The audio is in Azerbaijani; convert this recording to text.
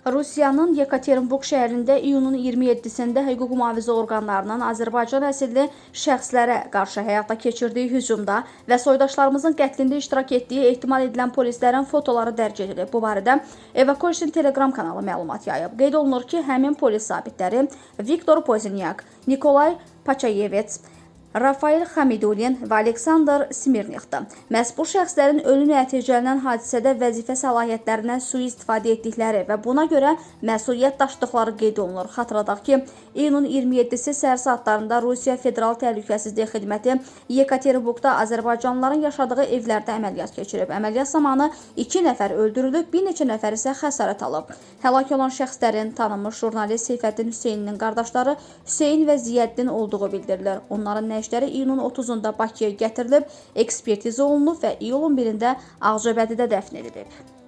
Rusiyanın Yekaterinburq şəhərində iyunun 27-sində hüquq mühafizə orqanlarının Azərbaycan əsilli şəxslərə qarşı həyata keçirdiyi hücumda və soydaşlarımızın qətlində iştirak etdiyi ehtimal edilən polislərin fotoları dərc edilib. Bu barədə Evacuation Telegram kanalı məlumat yayıb. Qeyd olunur ki, həmin polis zabitləri Viktor Pozinyak, Nikolay Paçayevets, Rafael Xamidulin və Aleksandr Smirnixdir. Məhz bu şəxslərin ölüm nəticələnən hadisədə vəzifə səlahiyyətlərindən sui-istifadə etdikləri və buna görə məsuliyyət daşıdıqları qeyd olunur. Xatırladaq ki, iyunun 27-si səhər saatlarında Rusiya Federal Təhlükəsizlik Xidməti Yekaterinburqda azərbaycanlıların yaşadığı evlərdə əməliyyat keçirib. Əməliyyat zamanı 2 nəfər öldürülüb, bir neçə nəfər isə xəsarət alıb. Həlak olan şəxslərin tanınmış jurnalist Seyfəddin Hüseynlinin qardaşları Hüseyn və Ziyəddin olduğu bildirilir. Onların nəşləri iyunun 30-da Bakıya gətirilib, ekspertiza olunub və iyulun 1-də Ağcabədidə dəfn edilib.